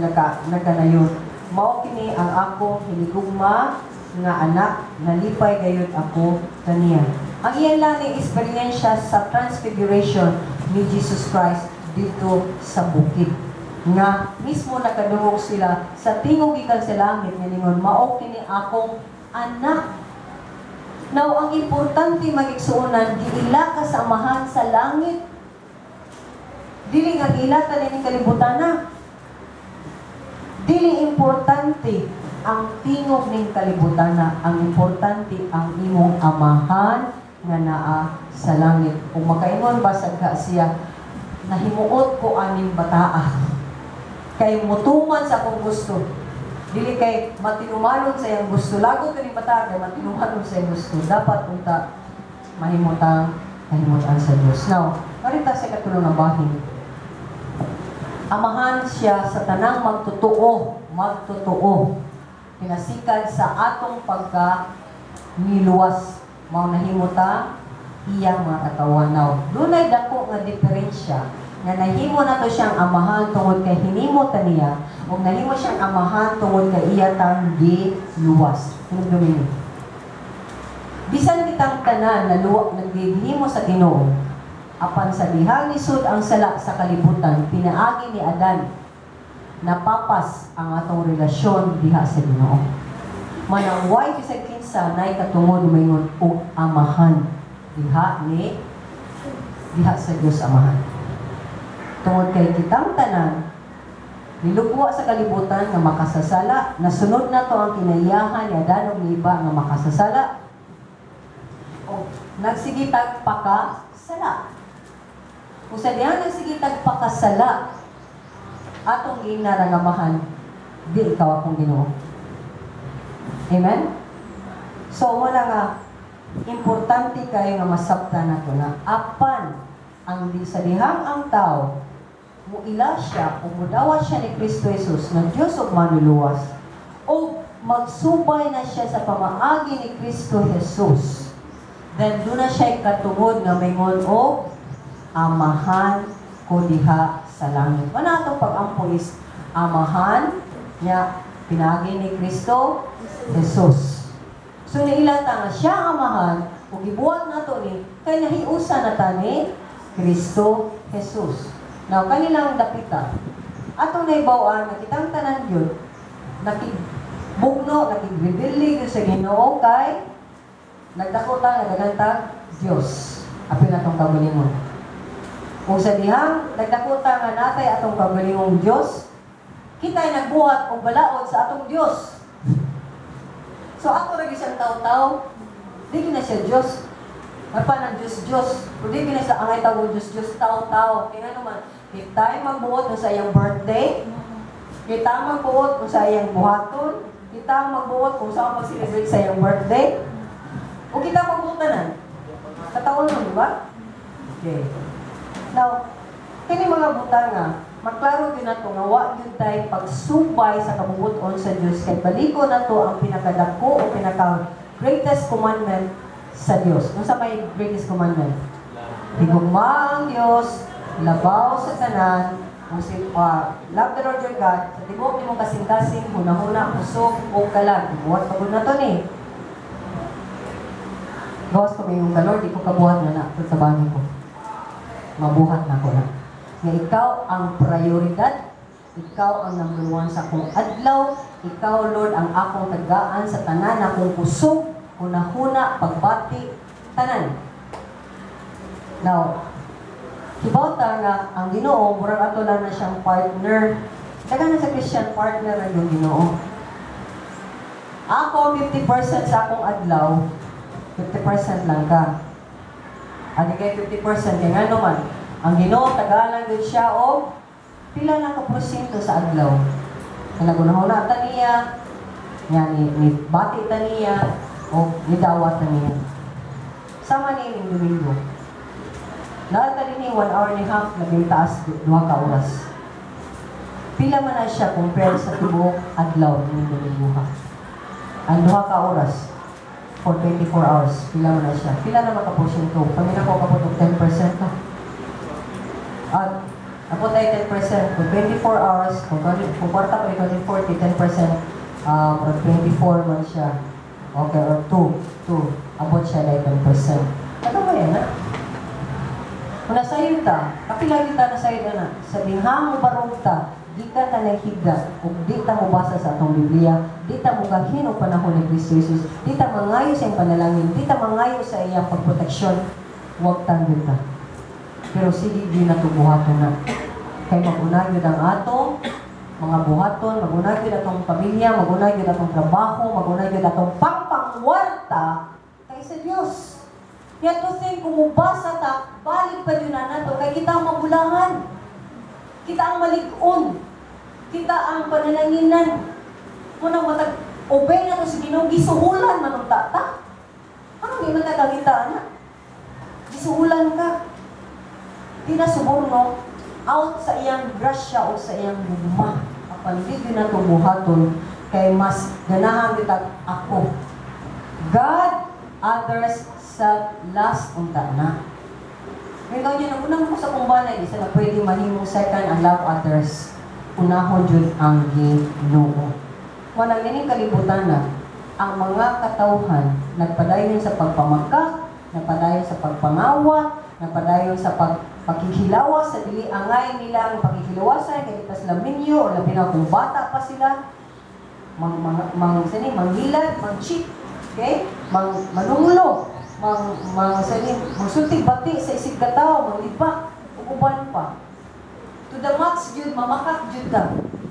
Speaker 1: nagkanayon. Mao kini ang akong hinigugma nga anak, nalipay gayud ako kaniya. Ang iyan lang ni eksperyensya sa transfiguration ni Jesus Christ dito sa bukid. Nga mismo nakadungog sila sa tingog gikan sa langit nga ningon, mao kini akong anak. Now, ang importante magigsuonan, giila ka sa amahan sa langit. Dili nga giila ta nining kalibutan na. Dili importante ang tingog ning kalibutan na, ang importante ang imong amahan nga naa sa langit. Kung makaingon ba sagka siya, nahimuot ko aning bataa. Kay mutuman sa akong gusto. Dili kay matinumanon sa iyang gusto. Lagot kaning bata kay matinumanon sa iyang gusto. Dapat unta mahimutang kahimutan sa Dios. Now, marita sa katulong nga bahin. Amahan siya sa tanang magtotoo, magtotoo. Pinasikad sa atong pagka niluwas, mao nahimo ta iyang mga katawan. Now, dunay dako nga diferensya nga nahimo nato siyang amahan tungod kay hinimo ta niya ug nahimo siyang amahan tungod kay iya tang giluwas. Hinumdumi. Bisan kitang tanan na luwa naghihimo sa Ginoo, apan sa dihang lisod ang sala sa kalibutan pinaagi ni Adan, napapas ang atong relasyon diha sa Ginoo. Manang way bisag kinsa nay katungod maingon og amahan diha ni diha sa Dios Amahan. Tungod kay kitang tanan nilugwa sa kalibutan nga makasasala, nasunod na to ang kinayahan ni Adan ug ni Eva nga makasasala. O nagsigitag pakasala. Kung sa diha nagsigitag pakasala, atong ginarangamahan, di ikaw akong Ginoo. Amen? So, wala nga, importante kayo nga masabta na to na apan ang di sa dihang ang tao, muila siya o mudawa siya ni Kristo Jesus na Diyos og manluluwas, o magsubay na siya sa pamaagi ni Kristo Jesus, then doon na siya katungod nga maingon og amahan ko diha sa langit. Wala atong pag-ampo is Amahan nya pinaagi ni Kristo Jesus. So naila ta nga siya ang Amahan ug gibuhat nato ni kay nahiusa na ta ni Kristo Jesus. Now kanilang dapita atong naibaw-an nga kitang tanan gyud nakigbugno, nakigrebelde gyud sa Ginoo kay nagdako ta nga daghan tag Dios apil atong kaugalingon. Ug sa dihang nagdako ta nga natay atong kaugalingong Dios, kita'y nagbuhat og balaod sa atong Dios. So ato ra gyud siyang taw-taw, di gyud na siya Dios. May pa ng Diyos Diyos. Kung di gyud na siya angay tawag Diyos Diyos, taw-taw. Kaya naman, kita'y magbuot sa iyang birthday, kita magbuot kung sa iyang buhaton, kita magbuot kung saan mag-celebrate sa iyang birthday, o kita magbuot tanan. Kataon mo, di ba? Okay. Now, kini mga butanga, maklaro gyud nato nga wa gyud tay pagsubay sa kabubut-on sa Dios kay baliko nato ang pinakadako o pinaka greatest commandment sa Dios. Unsa may greatest commandment? Higugma ang Dios, labaw sa tanan, kung si, love the Lord your God, sa tibuok nimong kasing-kasing, hunahuna, kusog, o kalag. Buhat pa gud nato ni. Gawas ko may yung Lord, di ko kabuhat na na, sa banyo ko. Mabuhat na ko na. Nga ikaw ang prioridad, ikaw ang number one sa akong adlaw, ikaw, Lord, ang akong tagaan sa tanan akong kusog, hunahuna, pagbati, tanan. Now, kibaw ta nga ang Ginoo murag ato lang na siyang partner. Daghang na sa Christian partner ang yung Ginoo. Ako 50% sa akong adlaw, 50% lang ka. Ani kay 50% kay ngano man ang Ginoo tagalan gud siya og pila lang ka porsyento sa adlaw. Kaya nagunahuna ta niya, nya ni bati ta niya o nidawat ta niya. Sama ni ning Domingo. Naa ta dinhi 1 hour and a half, labing taas 2 ka oras. Pila man na siya compare sa tibuok adlaw ning Domingo ha? Ang 2 ka oras for 24 hours, pila man na siya? Pila na makaporsyento? Kami na ko kapot og 10% na. At ako tayo 10%. Kung 24 hours, kung kwarta pa 24, 10%, or 24 man siya. Okay, or 2, 2. Abot siya na 10%. Ano ba yan, ha? Kung nasayod ta, kapila kita nasayod na, sa dihang mo barog ta, di ka ta naghiga, ug di ta mobasa sa atong Biblia, di ta mugahin og panahon ni Kristo Jesus, di ta mangayo sa iyang panalangin, di ta mangayo sa iyang pagproteksyon, wag tanggol ta. Pero sige, di na buhaton na. Kay mag-una gyud ang atong mga buhaton, mag-una gyud atong pamilya, mag-una gyud atong trabaho, mag-una gyud atong pangpangwarta kaysa Dios. Kaya to think, kung mubasa ta, balik pa yun na nato, kay kita ang mabulahan. Kita ang malig-on. Kita ang panalanginan. Kung nang matag, obey na to sa Ginoo, gisuhulan man ang tata. Ano di man nakakita na? Gisuhulan ka. Di na suborno, out sa iyang grasya o sa iyang gugma. Apan di yun na buhaton, kay mas ganahan kita ako. God, others, self, last unta na. Ngayon niya, unang ko sa kumbanay, di sa na pwede mahimong second ang love others. Unahon jud ang Ginoo. Manang nining kalibutan na, ang mga katawhan nagpadayon sa pagpamakak, nagpadayon sa pagpangawat, nagpadayon sa pagkikilawas sa dili angay nila ang pakikilawasan kay di pa sila minyo o labi na kung bata pa sila mang mang mang sani manghilad, mang cheat, okay, mang manunglo, mang mang sani magsulti bati sa isig katawo, manglibak ug uban pa. To the max jud mamakak jud ta.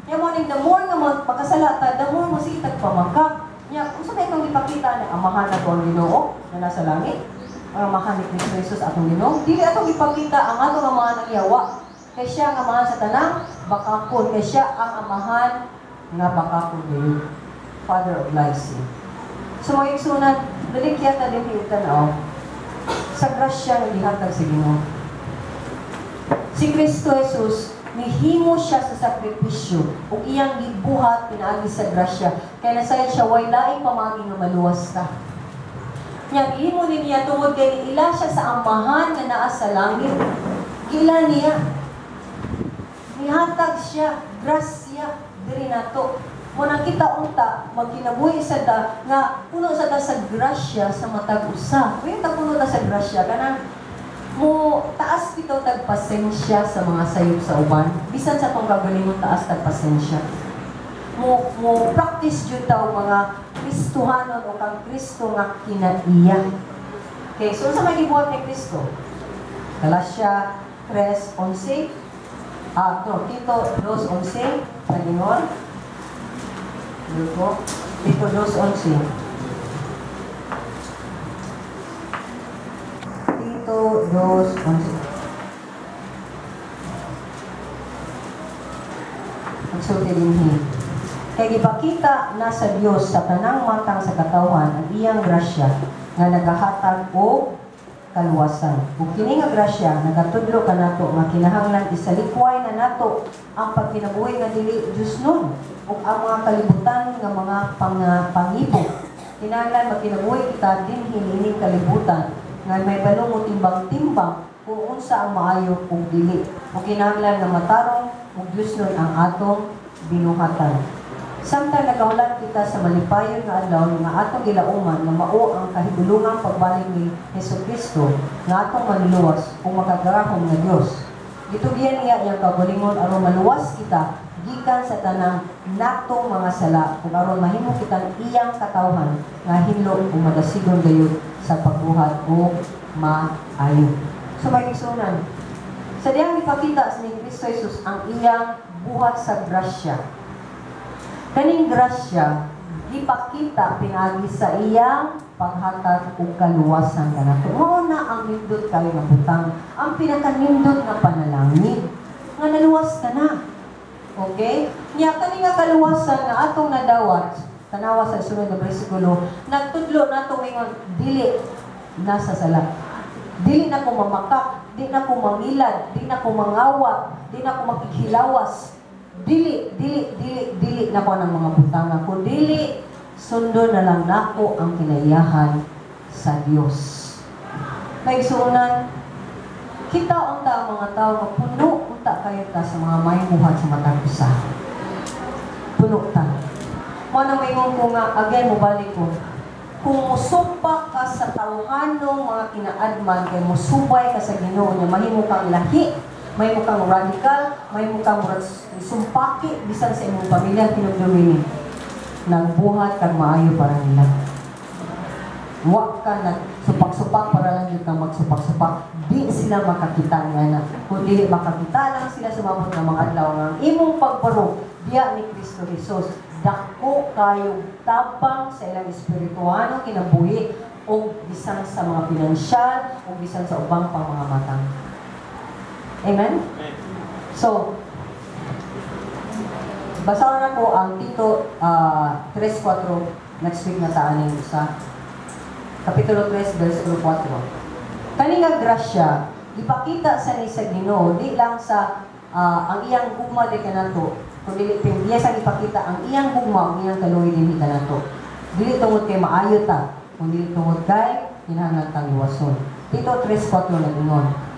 Speaker 1: Nya mo ning the more nga makasala ta, the more mo sige tag pamakak. Nya unsa may itong ipakita ng Amahan nato ang Ginoo na nasa langit? Ang Amahan ni Kristo Jesus atong Ginoo. Dili atong ipakita ang atong Amahan ang yawa. Kay siya ang Amahan sa tanang bakakon, kay siya ang Amahan nga bakakon gayud. Father of lies. So mga igsunan, dali kaya ta din tanaw sa grasya nga gihatag sa Ginoo. Si Kristo Jesus nihimo siya sa sakripisyo ug iyang gibuhat pinaagi sa grasya. Kay nasayod siya way laing pamaagi nga maluwas ta. Nya gihimo ni niya tungod kay niila siya sa Amahan nga naa sa langit. Giila niya. Nihatag siya. Grasya diri nato. Mo nang kita unta magkinabuhi sa ta nga puno sa ta sa grasya sa matag usa. Uy, ta puno ta sa grasya kanang mo taas bitaw tag pasensya sa mga sayop sa uban. Bisan sa atong kagalingon, taas tag pasensya. Mo mo practice jud ta og mga Kristohanon o kang Kristo nga kinaiya. Okay, so unsa may gibuhat ni Kristo? Galacia 3:11. Ah, no, Tito 2:11, nagingon. Luko, Tito 2:11. Tito 2:11. Magsulti dinhi. Kay gipakita na sa Dios sa tanang matang sa katawhan ang iyang grasya nga nagahatag og kaluwasan. Ug kini nga grasya nagatudlo kanato nga kinahanglan isalikway na nato ang pagkinabuhi nga dili Diosnon ug ang mga kalibutan nga mga pangibo. Kinahanglan magkinabuhi kita dinhi niining kalibutan nga may balong mo timbang-timbang kung unsa ang maayo ug dili. Ug kinahanglan nga matarong ug Diosnon ang atong binuhatan. Samtang nagahulat kita sa malipayon nga adlaw nga atong gilauman nga mao ang kahigulungang pagbalik ni Hesukristo nga atong manluluwas ug makagagahom nga Dios. Gitugyan niya iyang kaugalingon aron maluwas kita gikan sa tanang natong mga sala ug aron mahimo kitang iyang katawhan nga hinlo ug madasigon gayud sa pagbuhat og maayo. So may igsuonan, sa dihang ipakita ni Kristo Jesus ang iyang buhat sa grasya. Kaning grasya gipakita pinaagi sa iyang paghatag og kaluwasan kanato. Mao na ang nindot kayo nga butang, ang pinakanindot nga panalangin nga naluwas ka na. Okay? Nya kani nga kaluwasan nga atong nadawat, tanawa sa sunod nga bersikulo, nagtudlo nato ingon dili na sa sala. Dili na ko mamakak, di na ko mangilad, di na ko mangawat, di na ko makikhilawas. Dili, dili, dili, dili na ko ng mga butang ako. Dili, sundo na lang nako ang kinaiyahan sa Dios. Kaigsuonan, kita unta ang mga tao, mapuno unta kayo ta sa mga may buhat sa matag usa. Puno ta. Mao na maingon ko nga, again, mobalik ko, kung musumpa ka sa tawhanong mga kinaadman, kay musubay ka sa Ginoo niya, mahimo kang lahi, mahimo kang radical, mahimo kang sumpaki bisan sa imong pamilya, tinugdumini. Nagbuhat kag maayo para nila. Wa ka nagsupak-supak para lang yun kang magsupak-supak. Di sila makakita niya na. Kung dili makakita lang sila sumabot ng mga adlaw nga ang imong pagbarog diya ni Kristo Jesus. Dako kayong tabang sa ilang espirituhanong kinabuhi o bisan sa mga pinansyal o bisan sa ubang pang mga matang. Amen? So, basahan na po ang Tito 3:4 next week na taanin sa Kapitulo 3, versikulo 4. Kani nga grasya, ipakita sa ni sa Ginoo, di lang sa ang iyang gugma di kanato, kundi iya sang ipakita ang iyang gugma ang iyang kaluoy dinhi kanato. Dili tungod kay maayo ta, kundi tungod kay kinahanglan tang luwason. Tito 3:4 nag-ingon.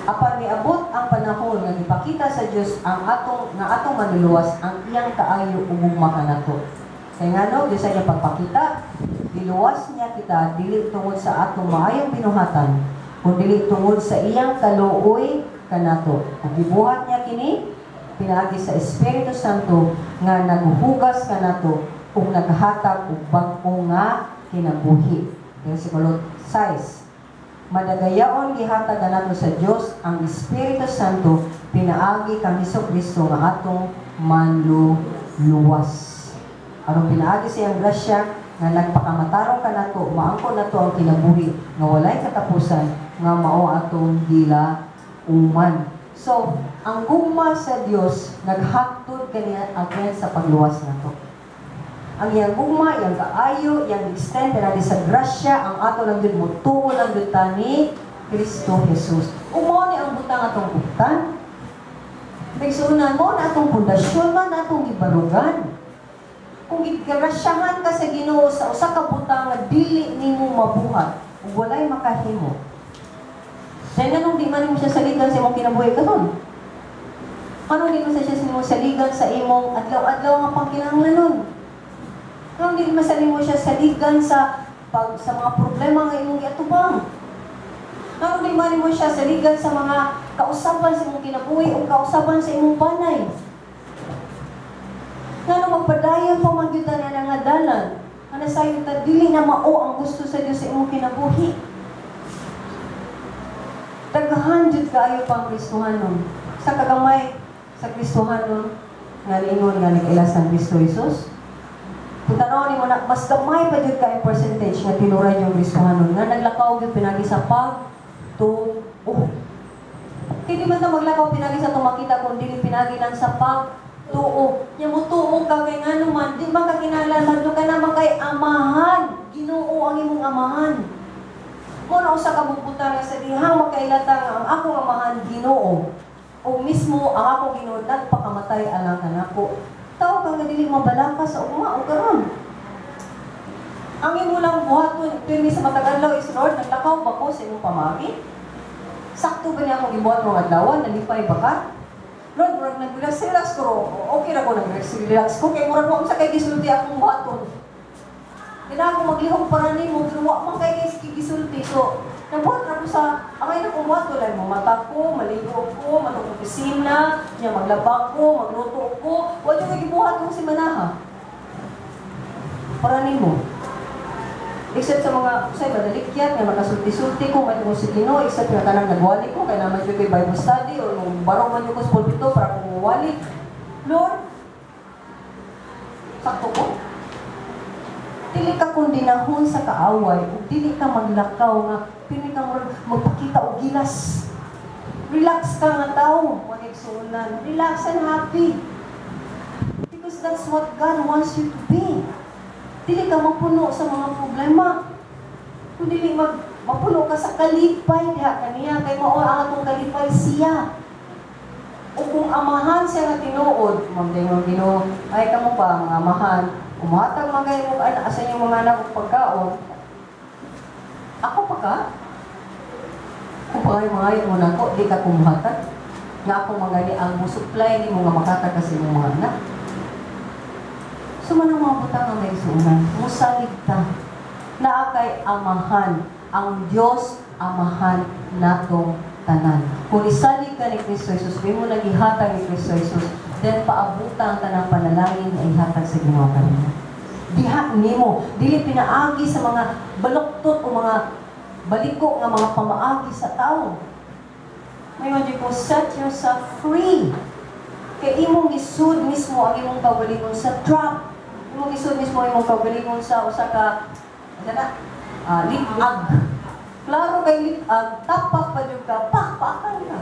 Speaker 1: Apan miabot ang panahon nga gipakita sa Dios ang atong nga atong manluluwas ang iyang kaayo ug gugma kanato. Kay ngano Dios sa iyang pagpakita, giluwas niya kita dili tungod sa atong maayong binuhatan, kundi tungod sa iyang kaluoy kanato. Ug gibuhat niya kini pinaagi sa Espiritu Santo nga naghugas kanato ug naghatag og bag-o nga kinabuhi. Versikulo 6. Madagayaon gihatag kanato sa Dios ang Espiritu Santo pinaagi kang Hesukristo nga atong manluluwas. Aron pinaagi sa iyang grasya nga nagpakamatarong kanato, maangkon nato ang kinabuhi nga walay katapusan nga mao atong gilauman. So, ang gugma sa Dios naghatod kaniya again sa pagluwas nato. Ang iyang gugma, iyang kaayo, iyang extend na sa grasya, ang ato lang yun, mutuo lang yun ta ni Kristo Jesus. Mao ni ang butang atong buktan. Nagsuunan mo na atong pundasyon man atong gibarugan. Kung gigrasyahan ka sa Ginoo sa usa ka butang nga dili nimo mabuhat, ug walay makahimo. Dahil nganong di man nimo siya saligan sa imong kinabuhi karon? Nganong di man sa siya nimo saligan sa imong adlaw-adlaw nga pangkinahanglanon? Nganong di man sa nimo siya saligan sa mga problema nga imong giatubang? Nganong di man nimo siya saligan sa mga kausaban sa imong kinabuhi o kausaban sa imong banay? Ngano magpadayon pa man gyud ta na nga dalan nga nasayod ta dili na mao ang gusto sa Dios sa imong kinabuhi? Daghan jud kaayo pang Kristohanon. Sa kagamay sa Kristohanon nga niingon nga nag-ila sa Kristo Jesus. Kung tanaw nimo na, mas gamay pa jud kay percentage nga tinuray yung Kristohanon nga naglakaw gyud pinagi sa pagtuo. Kay di man ta maglakaw pinagi sa tumakita kung dili pinagi lang sa pagtuo. Nya mutuo ka kay ngano man di man ka kinahanglan madlo ka naman kay Amahan. Ginoo ang imong Amahan. Mo na usa ka bugbutan nga sa dihang makaila ta nga ang akong Amahan Ginoo o mismo ang akong Ginoo nagpakamatay alang kanako. Tao ka nga dili mabalaka sa ugma o karon. Ang imo lang buhaton pirmi sa matag adlaw is, "Lord, naglakaw ba ko sa imong pamagi? Sakto ba niya akong gibuhat mga adlaw? Nalipay ba ka? Lord, murag nag-relax relax ko. Okay ra ko nag-relax relax ko kay murag wa sa kay gisulti akong buhaton. Kailangan ko maglihok para nimo pero wa man kay gisulti." So, nabuhat ra ko sa ang ay akong buhaton lang mamata ko, maligo ko, matong opisina, nya maglaba ko, magluto ko. Wa jud kay gibuhat mo si manaha. Para nimo. Except sa mga usay madalikyat nga makasulti-sulti ko may tungod sa Ginoo, except nga kanang nagwali ko kay naman jud ko'y Bible study or nung barong man jud ko sa pulpito para kung muwali. Lord, sakto ko. Dili ka kondinahon sa kaaway ug dili ka maglakaw nga pili ka murag magpakita og gilas. Relax ka nga tao, mga igsuonan. Relax and happy. Because that's what God wants you to be. Dili ka mapuno sa mga problema. Kung dili mapuno ka sa kalipay diha kaniya kay mao ang atong kalipay siya. O kung amahan siya nga tinuod, mamdayon Ginoo, ay kamo pa ang amahan, umuhatag man kayo mo anak sa inyong mga anak og pagkaon. Ako pa ka? Kung pa kayo mga mo nako, di ka kumuhatag. Nga ako mangani ang musupply nimo nga makatag ka sa imong mga anak. So man ang mga butang nga may isuunan, musalig ta. Naa kay Amahan, ang Dios Amahan natong tanan. Kung isalig ka ni Kristo Jesus, may mo nagihatag ni Kristo Jesus, then paabutan ang tanang panalangin nga ihatag sa Ginoo kanimo. Diha nimo, dili pinaagi sa mga baluktot o mga baliko nga mga pamaagi sa tao. Mayon ko, set yourself free. Kay imong gisud mismo ang imong kaugalingon sa trap. Imong gisud mismo ang imong kaugalingon sa usa ka ano na, lig-ag. Klaro kay lig-ag, tapak pa jud ka, pakpakan ka.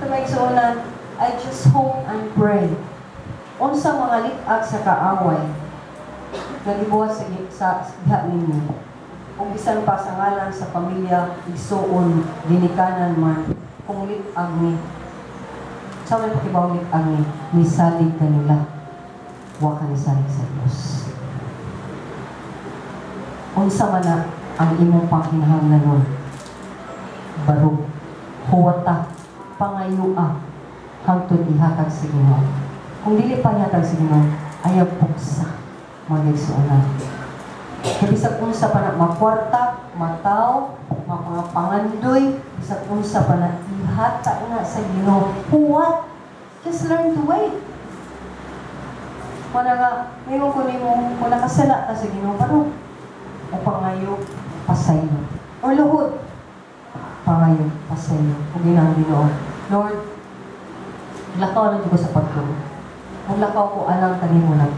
Speaker 1: Sa may igsuonan, I just hope and pray. Unsa mga lig-ag sa kaaway nga gibuhat sa diha ninyo. Ug bisan pa sa ngalan sa pamilya, igsuon, ginikanan man, kung lig-ag ni sa may pakibaw lig-ag ni, nisalig kanila. Wa ka nisalig sa Dios. Unsa man na ang imong pangkinahanglanon? Barug, huwata, pangayua, hangtod ihatag sa Ginoo. Kung dili pa ihatag sa Ginoo, ayaw puksa mga igsuonan. Kaya bisag unsa pa na makwarta, mataw, mga pangandoy, bisag unsa pa na ihata na sa Ginoo. Huwat, just learn to wait. Wala nga, ngayon ko nimo, kung nakasala ka sa Ginoo, barug, o pangayo, pasaylo. Or luhod, pangayo, pasaylo. Kung ginang Ginoo, Lord, lakaw lang ko sa pagtuo. Kung lakaw ko alang kanimo lang,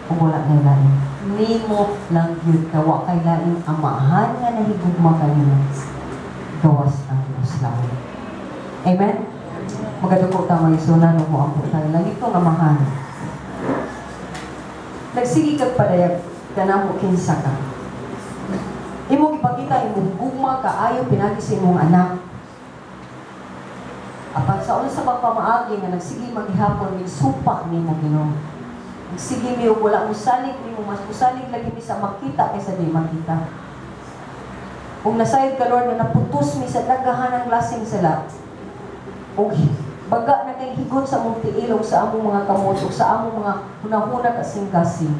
Speaker 1: kung wala na lain. Nimo lang yun ka, wa kay lain amahan nga nahigugma kanimo. Gawas ang Diyos lang. Amen? Magaduko ta mga isunan mo ang putang langit ko amahan. Nagsige kag padayag kanamo kinsa ka. Imo gipakita imong gugma kaayo pinagi sa imong anak. Apan sa unsa pa pamaagi nga nagsige maghihapon migsupak nimo, Ginoo. Nagsige mi og wala mosalig nimo, mas mosalig lagi mi sa makita kaysa di makita. Ug nasayod ka, Lord, nga naputos mi sa daghan ng klaseng sala. Ug baga na kay higot sa among tiil ug sa among mga kamot ug sa among mga hunahuna kasing-kasing.